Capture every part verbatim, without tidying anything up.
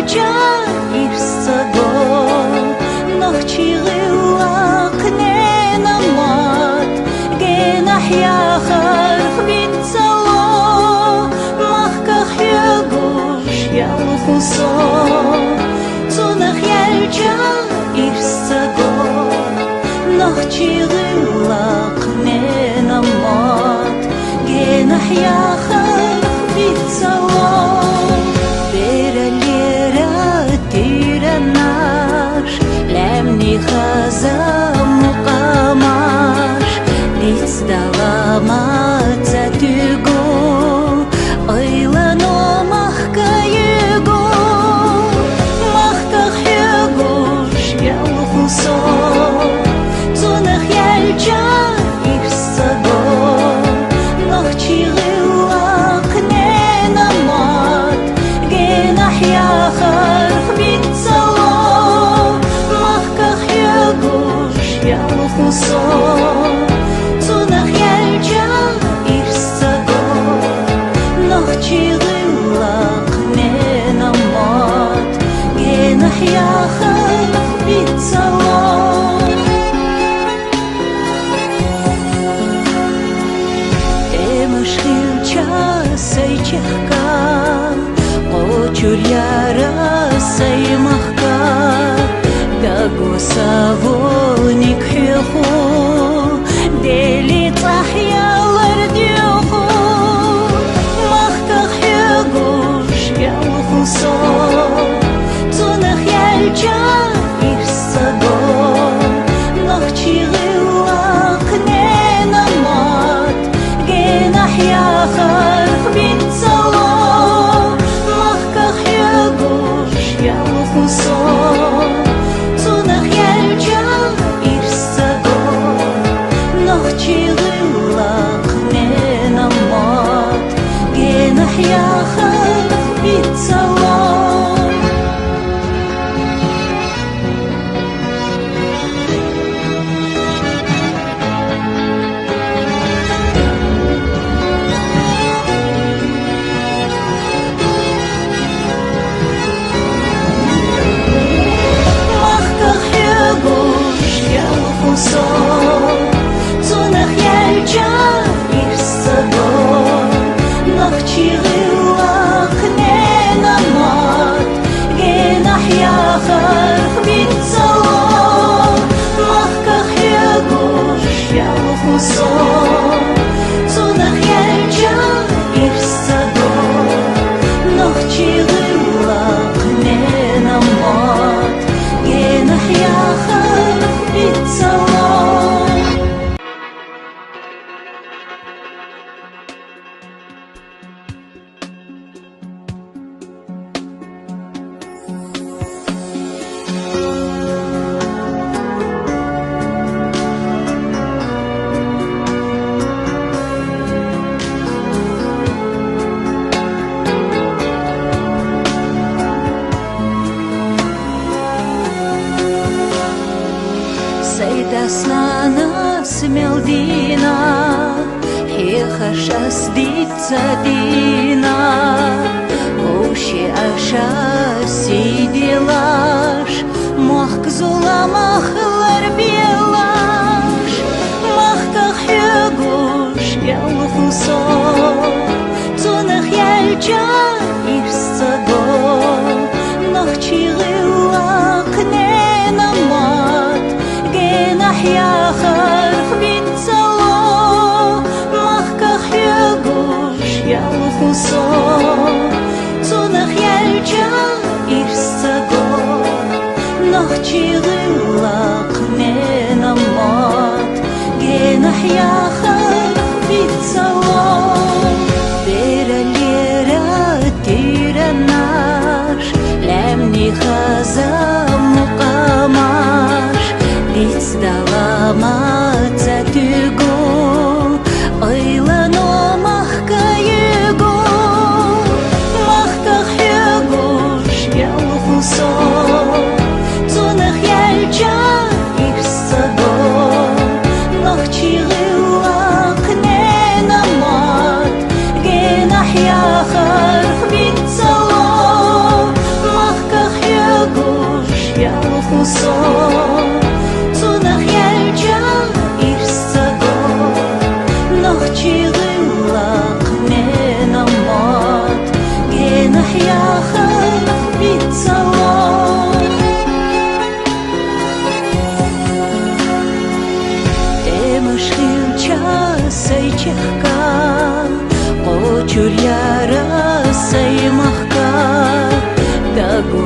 Ча ирсаго, нохчий гӀиллакх ненамат, генахь яхарх биццало, махках хьоьгуш ялху со. Цунах яьлча ирсаго, нохчий гӀиллакх ненамат, генахь яхарх биццало. Бераллера тӀиран нах, лаьмни хаза мукъамаш, дицдала ма ца туьгу, ойлано махка юьгу, махках хьоьгуш ялху со. Цунах яьлча ирсаго, нохчий гӀиллакх ненамат, генахь яхарх биццало, махках хьоьгуш ялху со. Цунах яьлча ирсаго, нохчий гӀиллакх ненамат, генахь яхарх биццало. ТӀемаш хилча сай чехка, кхочур яра сай махка, даго са вониг хьоьху, Дели цӀахь ялар доьху, махках хьоьгуш ялху со. Цунах яьлча ирсаго, нохчий гӀиллакх ненамат, генахь яхарх биццало, махках хьоьгуш ялху со. Цунах яьлча ирсаго, нохчий гӀиллакх ненамат, генахь яхарх биццало. Махках хьоьгуш ялху со, цунах яьлча ирсаго, нохчий гӀиллакх ненамат, генахь яхарх биццало, махках хьоьгуш ялху со. Цунах яьлча ирсаго, нохчий гӀиллакх ненамат, генахь яхарх биццало. Сай дас-нанас мел дина, хьехаш ас диц ца дина, вовши аша сийдилаш, мохк зуламах ларбелаш, махках хьоьгуш ялху со. Цунах яьлча ирсаго, нохчий гӀиллакх ненамат, генахь яхарх биццало, махках хьоьгуш ялху со. Цунах яьлча ирсаго, нохчий гӀиллакх ненамат, генахь яхарх биццало. Бераллера тӀиран нах, лаьмни хаза мукъамаш, дицдала ма ца туьгу, ойлано махка юьгу, махках хьоьгуш ялху со. Цунах яьлча ирсаго, нохчий гӀиллакх ненамат, генахь яхарх биццало, махка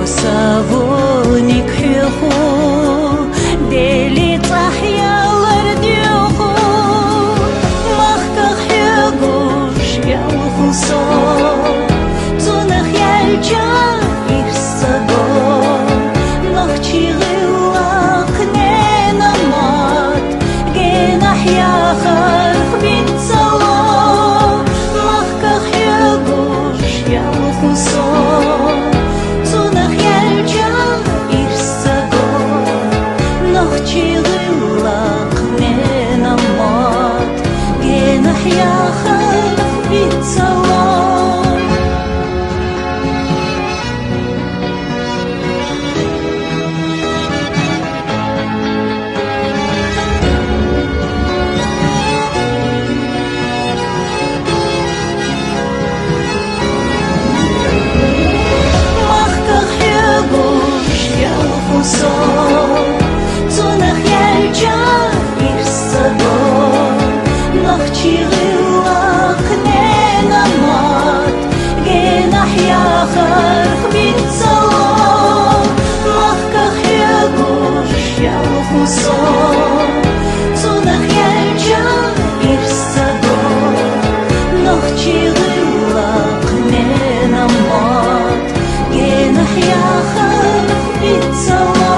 Савоник хьеху, дели цӀахь ялар деху, махках хьегуш ялху со, цунах яьлча ирс ца го, нохчи гӀиллакх нена мад, генахь яхарх биццало, махках хьегуш ялху со, цунах яьлча ирс ца го, нохчи гӀиллакх нена мад, генахь яхарх биццало. Махках хьегуш ялху со, цунах яьлча ирс ца го, нохчи гӀиллакх нена мад, генахь яхарх биццало, махках хьегуш ялху со, цунах яьлча ирс ца го, нохчи гӀиллакх нена мад, генахь яхарх биццало.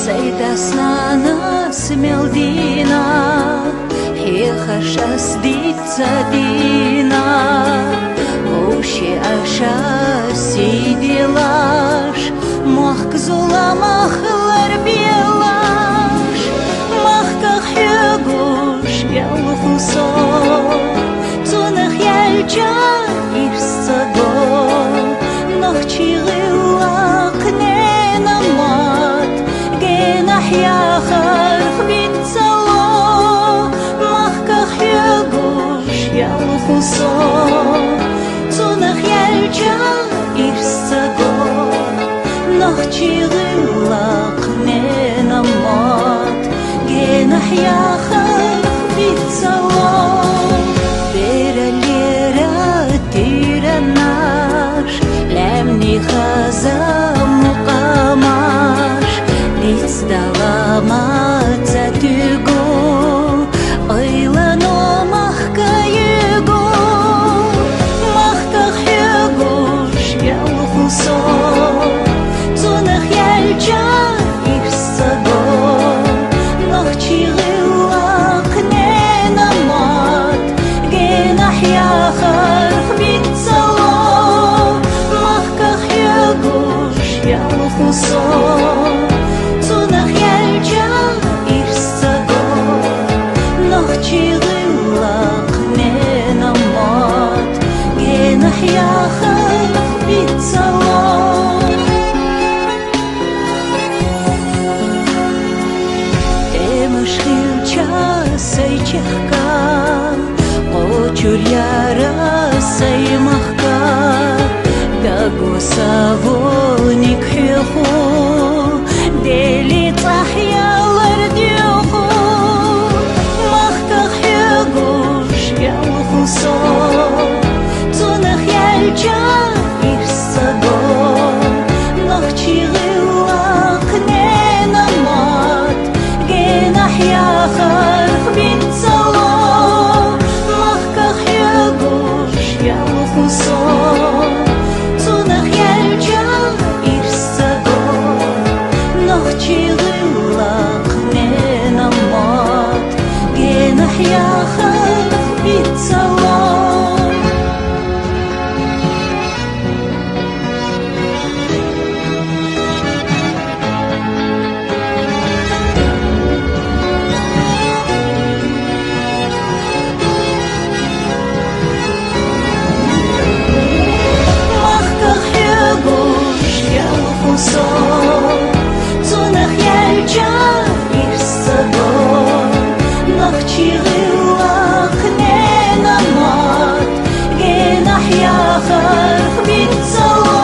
Сай дас-нанас мел дина, хьехаш ас диц ца дина, вовши аша сий делаш, мохк зуламах лар белаш, махках хьегуш ялху со, цунах яьлча ирс ца го, нохчи гӀиллакх нена мад, генахь яхарх биццало, махках хьегуш ялху со, цунах яьлча ирс ца го, нохчи гӀиллакх нена мад, генахь яхарх биццало. Бераллера тӀиран нах, лаьмни хаза мукъамаш, дицдала ма ца туьгу, къайлано махка юьгу, махках хьегуш ялху со, цунах яьлча ирс ца го, нохчи гӀиллакх нена мад, генахь яхарх биццало, махках хьегуш ялху со, цунах яьлча ирс ца го, нохчи гӀиллакх нена мад, генахь яхарх биццало. Эмаш хилча сай чехка, кхочур яра сай махка, даго Савоник хьеху, Цунах яьлча ирс цаго, нохчийн гӀиллакх, ненан мотт генахь яхарх биццало,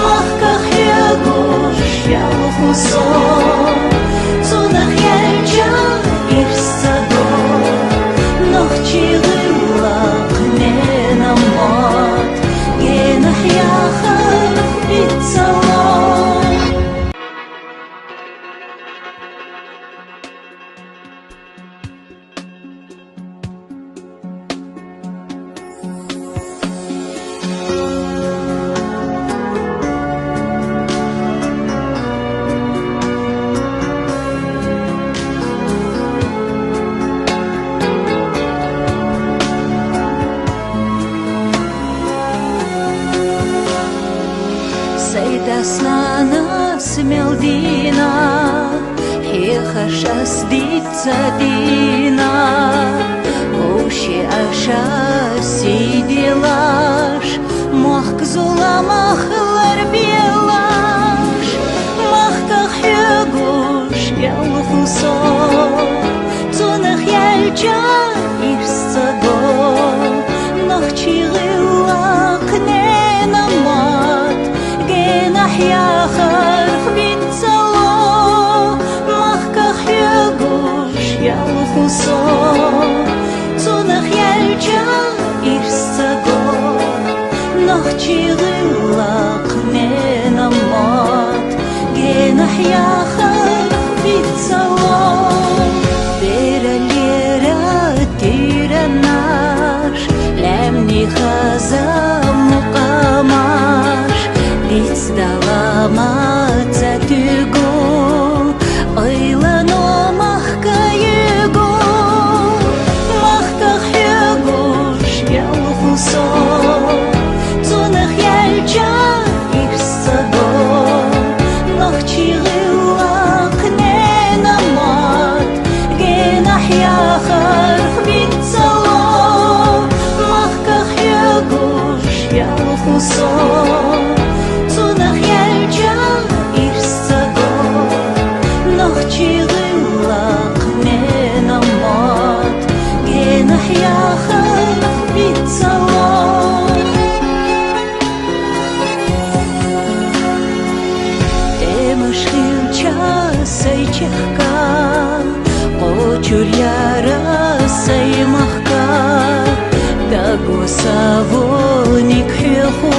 махках хьоьгуш ялх хӀусо. Цунах яьлча ирс цаго, нохчийн гӀиллакх, ненан мотт генахь яхарх биццало. Сай дас-нанас мел дина, хьехаш ас диц ца дина, вовши аша сий делаш, мохк зуламах ларбелаш, махках хьоьгуш ялх хӀусо. Цунах яьлча ирс цаго, нохчийн гӀиллакх, ненан мотт генахь яхарх биццало, махках хьоьгуш ялх хӀусо. Цунах яьлча ирс цаго, нохчийн гӀиллакх, ненан мотт генахь яхарх биццало. Бераллера тӀуьранаш, лаьмнийн хаза мукъамаш, дицдала ма ца туьгу, ойлано махка юьгу, махках хьоьгуш ялх хӀусо. Цунах яьлча ирс цаго, нохчийн гӀиллакх, ненан мотт генахь яхарх биццало, махках хьоьгуш ялх хӀусо. Цунах яьлча ирс цаго, нохчийн гӀиллакх, ненан мотт генахь яхарх биццало. ТӀемаш хилча сай чехка, кхочур яра сай махка, дагоса вониг хьоьху,